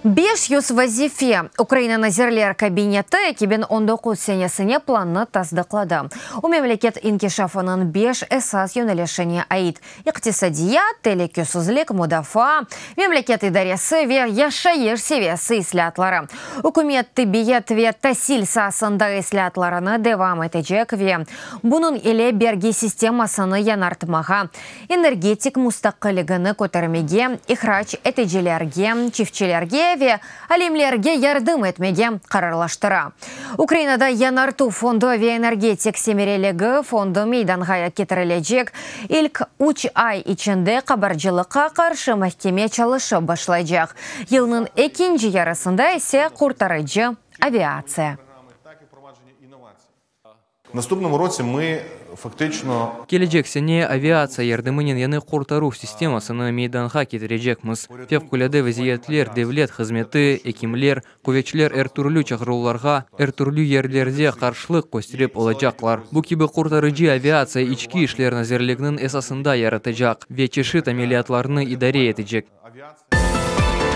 500 vazife. Ukraina Nazirler Kabineti 2019 senesine plannı tasdıqladı. O, memleket inkişafınıñ beş esas yönelişine ait, iqtisadiyat, telükesizlik, mudafaa, memleket idaresi ve yaşayış seviyesi islâatları. Ükümet tibbiyet ve tasil saasında islâatlarını devam etecek ve bunıñ ile bergi sistemasını yañartmağa, energetik mustaqilligini kötermege, ihrac eticilerge, çiftçilerge ve alimlerge yardım etmege qararlaştıra. Ukrainada yañartuv fondu ve energetik semereligi fondu meydanğa ketirilecek. İlk üç ay içinde qabarcılıqqa qarşı mahkeme çalışıp başlaycaq, yılnıñ ekinci yarısında ise qurtarıcı aviatsiya. Наступному році ми фактично Kelecek sene aviatsiya yardımınen yañı qurtaruv sistemasını meydanğa ketirecekmiz. Fevqulâde vaziyetler devlet hızmeti, ekimler, quvetçiler er türlü çağıruvlarğa, er türlü yerlerde qarşılıq kösterip olacaqlar. Bu kibi qurtarıcı aviatsiya İçki işler nazirliginiñ esasında yaratacaq ve çeşit ameliyatlarnı idare etecek. Авіація.